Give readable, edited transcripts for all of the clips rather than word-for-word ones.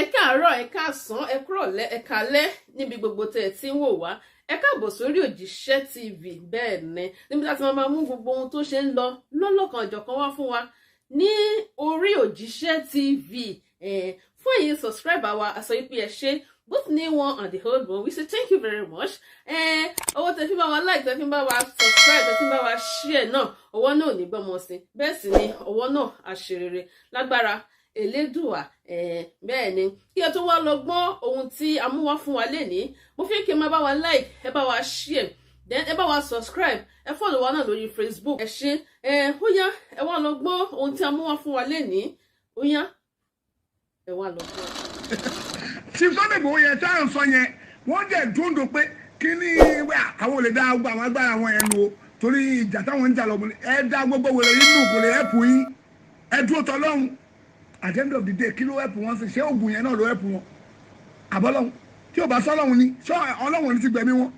Ẹ káàárọ̀, ẹ káàsán, ẹ kúrọ̀lẹ́, ẹ káalẹ́ níbi gbogbo tẹ́ ẹ ti ń wò wá. Ẹ káàbọ̀ sórí Òjíṣẹ́ TV. Bẹ́ẹ̀ ni, níbi tá a ti máa mú gbogbo ohun tó ṣe ń lọ lọ́lọ́kan ọ̀jọ̀kan wá fún wa ní orí Òjíṣẹ́ TV. Fún ẹ̀yin subscriber wa, a sọ pé ẹ ṣé, both new one and the old one, we say thank you very much. Owó tẹ́ fi bá wa like, tẹ́ fi bá wa subscribe, tẹ́ fi bá wa share náà, ọwọ́ náà ò ní gbọ́mọ sí. Bẹ́ẹ̀ sì ni ọwọ́ náà àṣerere lágbára Elédùà. Bẹ́ẹ̀ ni, kí ẹ tó wá lọ gbọ́ ohun tí a mú wá fún wa lénìí, mo fi kí ẹ máa bá wa like, ẹ bá wa share, then ẹ bá wa subscribe, ẹ follow wa náà lórí Facebook. Ẹ ṣé. Ẹ ó yá, ẹ wá lọ gbọ́ ohun tí a mú wá fún wa lénìí. Ó yá, ẹ wá lọ gbọ́. Chief Sunday Igboho yẹn tá à ń sọ yẹn, wọ́n jẹ́ dúndùn pé kí ní àwọn ò lè dá gbogbo àwọn agbára wọn yẹn lu o, torí ìjà táwọn ń jà lọ. Ẹ dá gbogbo wèrè yín nù, kò lè help yín. Ẹ dúró tọ́lọ́hún. At the end of the day, kí ló help wọn sí? Ṣé oògùn yẹn náà ló help wọn, àbọ́lọ́hún? Tí ò bá sọ́lọ́hún ni, ṣé Ọlọ́hun ní ti gbẹ̀mí wọn?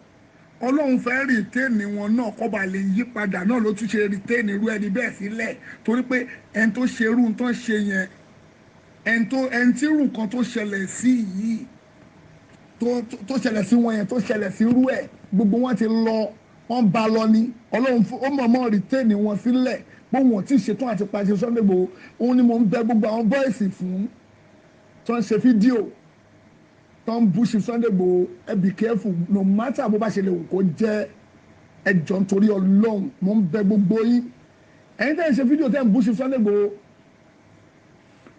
Ọlọ́hun fẹ́ retain wọn náà kọ́ ba lè yí padà náà ló tún ṣe retain irú ẹni bẹ́ẹ̀ sílẹ̀, torí pé ẹni tó ṣe irú tó ń ṣe yẹn, ẹni tó ẹni tí irú nǹkan tó ṣẹlẹ̀ sí yìí, tó ṣẹlẹ̀ sí wọn yẹn, tó ṣẹlẹ̀ sí irú ẹ̀, gbogbo wọn ti lọ, wọn bá lọ ní. Ọlọ́run ó mọ̀ọ́mọ̀ retain wọn sílẹ̀ pé wọn ò tí ì ṣetán àti pàṣẹ Sunday Igboho. Òun ni mò ń bẹ gbogbo àwọn boys fún tó ń ṣe fídíò, tó ń bú sí Sunday Igboho. Ẹ be careful. No matter bó bá ṣe lè wù kó jẹ́, ẹ jọ̀ọ́, nítorí Ọlọ́run, mò ń bẹ gbogbo yín. Ẹ̀yin tẹ́ ń ṣe fídíò, tẹ́ ń bú sí Sunday Igboho,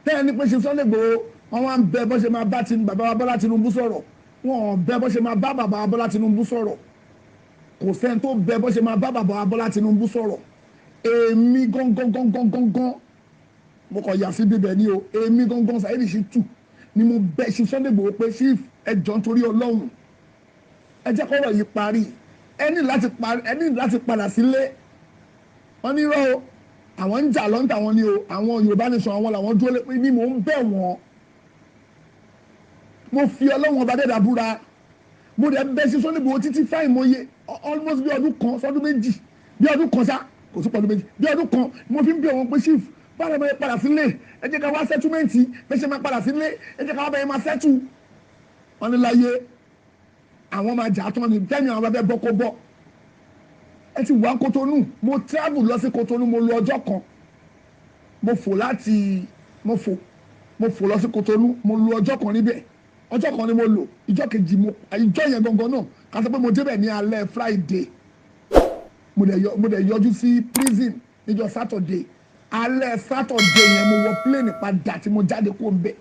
tẹ́ ẹ ní pé ṣe Sunday Igboho, wọ́n wá ń bẹ bó ṣe máa bá bàbá wa Bọ́lá Tinubu sọ̀rọ̀. Wọ́n ò bẹ bó ṣe máa bá bàbá wa Bọ́lá Tinubu sọ̀rọ̀. Kò sẹ́ni tó bẹ bó ṣe máa bá bàbá wa Bọ́lá Tinubu sọ̀rọ̀. Èmi gangan gangan gangan, mo kàn yà sí bíbẹ̀ ni o. Èmi gangan, Saheed Shittu, ni mo bẹ ṣe Sunday Igboho pé, "Chief, ẹ jọ̀ọ́, nítorí Ọlọ́run, ẹ jẹ́ kọ́rọ̀ yìí parí. Ẹ ní láti parí, ẹ ní láti padà sílé." Wọ́n ní irọ́ o, àwọn ń jà lọ́ńtà wọn ni o, àwọn Yorùbá nation, àwọn làwọn dúró lé ní. Mò ń bẹ̀ wọ́n, mo fi Ọlọ́run ọba dẹ́dà búra. Mo dẹ̀ bẹ́ sí Sunday Igboho títí fáìn mọ́yé, almost bí ọdún kan sọdún 2, bí ọdún kan sá, kò sí pọ̀dún 2, bí ọdún kan mo fi ń bẹ̀ wọ́n pé, "Chief, báwo ni padà sílé? Ẹ jẹ́ ká wá settlement. Bẹ́ẹ̀ ṣe máa padà sílé, ẹ jẹ́ ká wá bẹ́ẹ̀ máa settle." Wọ́n ní láyé, àwọn máa jà tán ni, tẹ́mi àwọn bá bẹ́ bọ́ kó bọ́. Ẹ ti wá Kotonu, mo travel lọ sí Kotonu, mo lò ọjọ́ kan. Mo fò láti mo fò lọ sí Kotonu, mo lò ọjọ́ kan níbẹ̀. Ọjọ́ kan ni mo lò. Ìjọ́ kejì, mo ìjọ́ yẹn gangan náà, ká sọ pé mo débẹ̀ ní alẹ́ Friday, mo dẹ̀ yọjú sí prison níjọ́ Saturday. Alẹ́ Saturday yẹn, mo wọ plane padà tí mo jáde kó ń bẹ̀,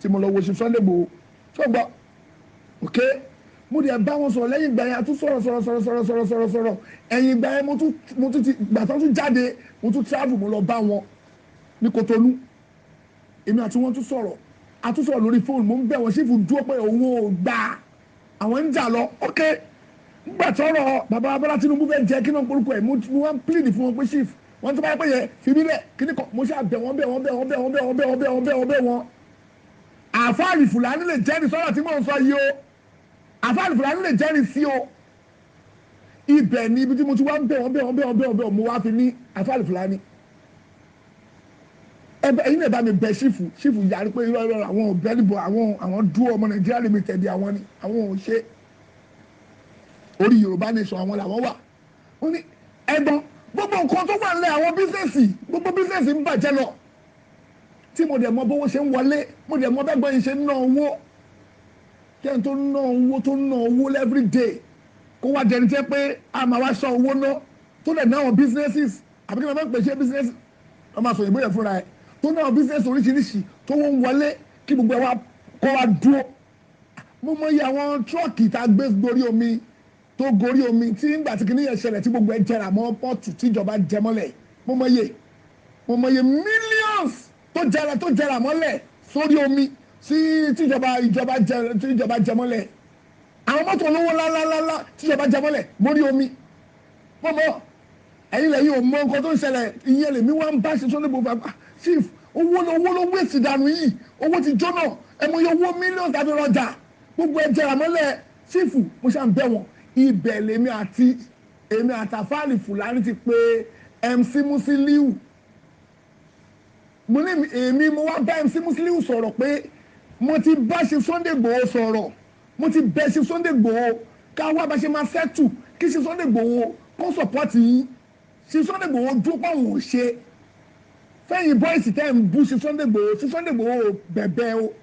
tí mo lọ wo ṣe Sunday Igboho tó gbọ́. Ok, mo dẹ̀ bá wọn sọ̀rọ̀. Lẹ́yìn ìgbà yẹn, a tún sọ̀rọ̀ sọ̀rọ̀ sọ̀rọ̀ sọ̀rọ̀ sọ̀rọ̀ sọ̀rọ̀ sọ̀rọ̀. Ẹ̀yìn ìgbà yẹn, mo tún ti gbà tó tún jáde, mo tún travel, mo lọ bá wọn ní Kotonu. Èmi àti wọn tún sọ̀rọ̀, a tún sọ̀rọ̀ lórí fóònù. Mo ń bẹ̀ wọ́n. Chief dúró pé òun ò gbà, àwọn ń jà lọ. Ok, nígbà tọ́rọ̀ bàbá Bọ́lá Tinubu fẹ́ jẹ́ kí náà porúkọ ẹ̀, mo wá ń plead fún wọn pé, "Chief, wọ́n tó bá yẹ pé yẹ fi mí lẹ̀." Kí ni kọ́, mo ṣáà bẹ̀ wọ́n, bẹ̀ wọ́n, bẹ̀ wọ́n, bẹ̀ wọ́n, bẹ̀ wọ́n, bẹ̀ wọ́n, bẹ̀ wọ́n, bẹ̀ wọ́n, bẹ̀ wọ́n. Àfáàlì Fúlàní lè jẹ́rìí sọ́rọ̀ tí mò ń sọ yìí o. Àfáàlì Fúlàní lè jẹ́rìí sí o. Ibẹ̀ ni ibi tí mo ti wá ń bẹ̀ wọ́n, bẹ̀ wọ́n, bẹ̀ wọ́n, bẹ̀ wọ́n, bẹ̀ wọ́n. Mo wá fi ní àfáàlì Fúlàní, ẹbẹ ẹyin náà bá mi bẹ chief. Chief yarí pé irọ́ irọ́, àwọn ò bẹ́ níbo, àwọn dúró, ọmọ Nàìjíríà Limited àwọn ni, àwọn ò ṣe, orí Yorùbá Nation àwọn làwọn wà. Ó ní ẹ̀gbọ́n, gbogbo nǹkan tó wà nílẹ̀, àwọn business, gbogbo business ń bàjẹ́ lọ, tí mo dẹ̀ mọ bówó ṣe ń wọlé, mo dẹ̀ mọ bẹ́gbọ́n yìí ṣe ń ná owó. Kí ẹni tó ń ná owó, tó ń ná owó every day, kó wá dẹni tẹ́ pé a máa wá sọ owó ná, tó dẹ̀ ná àwọn businesses, àbí kí wọ́n máa ń pè ṣe business, wọ́n máa sọ òyìnbó yẹn fúnra ẹ̀, tó ná àwọn business oríṣiríṣi tó wọ́n ń wọlé, kí gbogbo ẹ̀ wá kó wá dúró. Mo mọ iye àwọn truck tá a gbé gorí omi, tó gorí omi, tí nígbà tí kìnìyàn ṣẹlẹ̀, tí gbogbo ẹ̀ jẹrà mọ́ port, tíjọba jẹ mọ́lẹ̀. Mo mọ iye millions tó jẹrà mọ́lẹ̀ sórí omi sí, tíjọba ìjọba jẹ, tíjọba jẹ mọ́lẹ̀. Àwọn mọ́tò olówó ńláńláńlá tíjọba jẹ mọ́lẹ̀ mórí omi, mo mọ. Ẹ̀yin lẹ́yìn ò mọ nǹkan tó ń ṣẹlẹ̀. Ìyẹn lèmi wá ń bá ṣe Sunday Igboho fà. Chief, owó ló wéèsì dànù yìí, owó ti jóná. Ẹ mọ iye owó mílíọ̀nù tàbí rọjà, gbogbo ẹ jẹrà mọ́lẹ̀. Chief, mo ṣà ń bẹ̀ wọ́n. Ibẹ̀ lèmi àti èmi àtàfáàlì Fúlàní ti pé MC Musiliu. Mo ní èmi mo wá bá MC Musiliu sọ̀rọ̀ pé Mo ti bá ṣe Sunday Igboho sọ̀rọ̀, mo ti bẹ̀ ṣe Sunday Igboho ká wá bá ṣe máa settle, kí ṣe Sunday Igboho kó support yín. Ṣe Sunday Igboho dúró pàwọn ò ṣe fẹ́yìn boys tẹ́ ń bú ṣe Sunday Igboho. Ṣe Sunday Igboho bẹ̀bẹ̀ o.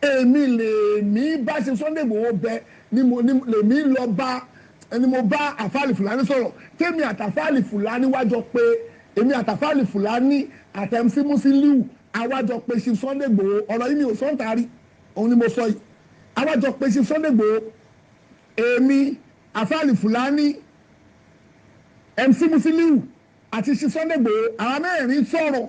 Èmi lèmi bá ṣe Sunday Igboho bẹ ni mo ni lèmi lọ bá ẹni mo bá Àfáàlì Fúlàní sọ̀rọ̀, tèmi àtàfáàlì Fúlàní wájọ pé èmi àtàfáàlì Fúlàní àti MC Musiliu àwájọ pé ṣe Sunday Igboho. Ọ̀rọ̀ yìí mi ò sọ́ǹtàrí, òun ni mo sọ yìí. Àwájọ pé ṣe Sunday Igboho, èmi, Àfáàlì Fúlàní, MC Musiliu àti ṣe Sunday Igboho, àwọn mẹ́rin sọ̀rọ̀.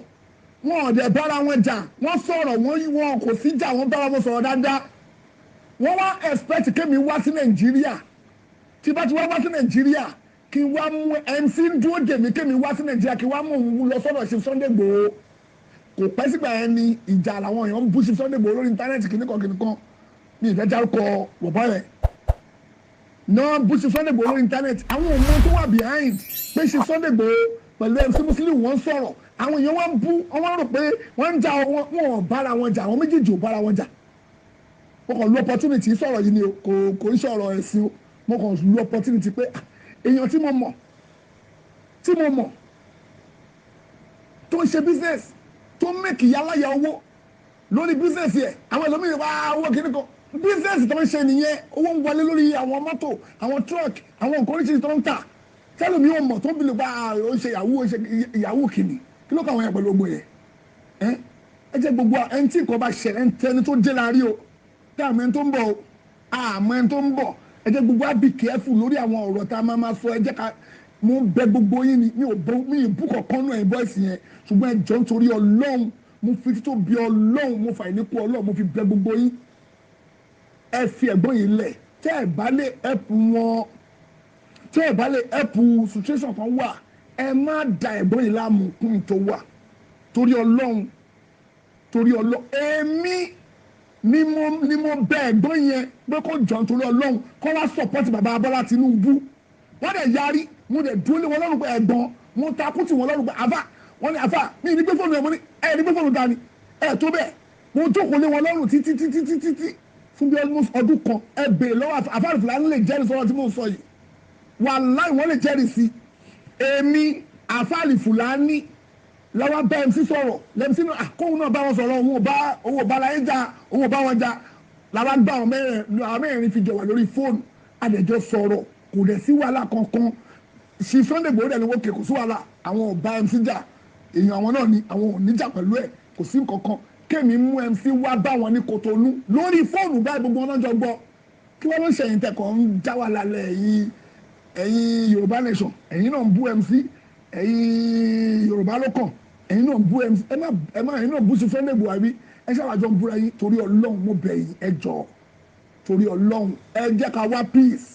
Wọn ò dẹ̀ bára wọn jà, wọ́n sọ̀rọ̀, wọ́n kò sí jà, wọ́n bára wọn sọ̀rọ̀ dáadáa. Wọ́n wá expect kémi wá sí Nàìjíríà. Tí bá ti wá wá sí Nàìjíríà, kí n wá mú MC dúró dèmí, kémi wá sí Nàìjíríà, kí n wá mú òun lọ sọ́dọ̀ ṣe Sunday Igboho. Kò pẹ́ sígbà yẹn ni ìjà làwọn èèyàn ń bú sí Sunday Igboho lórí íńtánẹ́ẹ̀tì, kìnnìkan kìnnìkan. Mi ìfẹ́ dárúkọ bọ̀bọ́ yẹn náà bú sí Sunday Igboho lórí íńtánẹ́ẹ̀tì. Àwọn ọmọ tó wà behind pé ṣe Sunday Igboho pẹ̀lú MC Musiliu wọ́n sọ̀rọ̀, àwọn èèyàn wọ́n bú, wọ́n rò pé wọ́n ń jà. Wọn ò bára wọn jà, àwọn méjèèjì ò bára wọn jà. Mo kàn lu opportunity sọ̀rọ̀ yìí ni o, kò ń sọ̀rọ̀ ẹ̀sìn o. Mo kàn lu opportunity pé èèyàn tí mo mọ̀ tó ń ṣe business, tó ń make yálàyà owó lórí business yẹ. Àwọn ẹlòmíràn wá owó kìíní kan, business tó ń ṣe nìyẹn. Owó ń wọlé lórí àwọn mọ́tò, àwọn truck, àwọn nǹkan oríṣiríṣi tó ń tà. Tẹ́lẹ̀mí ò mọ̀ tó ń bilẹ̀ pa ó ń ṣe yahoo, ó ń ṣe yahoo kìíní. Kí ló kọ́ àwọn yẹn pẹ̀lú ogbó yẹn? Ẹ jẹ́ gbogbo ẹni tí nǹkan bá ṣẹlẹ̀, ẹni tẹni tó dé la rí o, tí àmọ́ ẹni tó ń bọ̀ o, àmọ́ ẹni tó ń bọ̀. Ẹ jẹ́ gbogbo á be careful lórí àwọn ọ̀rọ̀ tá a máa máa sọ. Ẹ jẹ́ ká mo bẹ̀ gbogbo yín ni. Mi ò bọ́, mi ì bú kọ̀ọ̀kan náà ẹ̀ boys yẹn, ṣùgbọ́n ẹ jọ̀ọ́, nítorí Ọlọ́run, mo fi tító bí Ọlọ́run, mo fà ìníkù Ọlọ́run, mo fi bẹ̀ gbogbo yín, ẹ fi ẹ̀gbọ́n yìí lẹ̀. Tẹ́ ẹ bá lè help wọn, tẹ́ ẹ bá lè help situation kan wà, ẹ má da ẹ̀gbọ́n yìí láàmú kún tó wà, torí Ọlọ́run, torí Ọlọ́run. Èmi ni mo bẹ̀ ẹ̀gbọ́n yẹn pé kó jọ nítorí Ọlọ́run, kó wá support bàbá Bọ́lá Tinubu. Wọ́n dẹ̀ yarí. Mo dẹ̀ dúró lé wọn lọ́rùn pé ẹ̀gbọ́n, mo takú tì wọ́n lọ́rùn pé àfà. Wọ́n ní àfà mi ní gbé fóònù ẹ̀. Mo ní ẹ̀ ní gbé fóònù dání ẹ̀ tó bẹ́ẹ̀. Mo jókòó lé wọn lọ́rùn títí títí títí tí fún bí almost ọdún kan. Ẹ bèèrè lọ́wọ́ àfáàrí Fúlàní, lè jẹ́rìí sọ́rọ̀ tí mò ń sọ yìí. Wàláì, wọ́n lè jẹ́rìí sí. Èmi, àfáàrí Fúlàní, lọ́wọ́ bá MC sọ̀rọ̀. Lẹ́mc náà àkóhun náà bá wọn sọ̀rọ̀, òun ò bá láyé jà, òun ò bá wọn jà. Làwọn gbà àwọn mẹ́rin fi jọ wà lórí fóònù, àdẹ̀jọ sọ̀rọ̀, kò dẹ̀ sí wàhálà kankan. Ṣì Sunday Igboho dẹ̀ ni wọ́n kè, kò sí wàhálà, àwọn ò bá MC jà, èèyàn àwọn náà ni, àwọn ò ní jà pẹ̀lú ẹ̀, kò sí nǹkankan. Kémi mú MC wá bá wọn ní Kòtónú lórí fóònù báyìí, gbogbo wọn náà jọ gbọ́. Kí wọ́n ló ń ṣẹ̀yìn tẹ̀kọ̀ ń já wà lálẹ́? Ẹ̀yin Yorùbá Nation, ẹ̀yin náà ń bú MC. Ẹ̀yin Yorùbá ló kàn, ẹ̀yin náà ń bú MC. Ẹ má ẹ̀yin náà bú sí Sunday Igboho, àbí ẹ ṣàwájọ ń búra yín? Torí Ọlọ́run, mo bẹ̀ yín, ẹ jọ̀ọ́, torí Ọlọ́run, ẹ jẹ́ ká wá peace.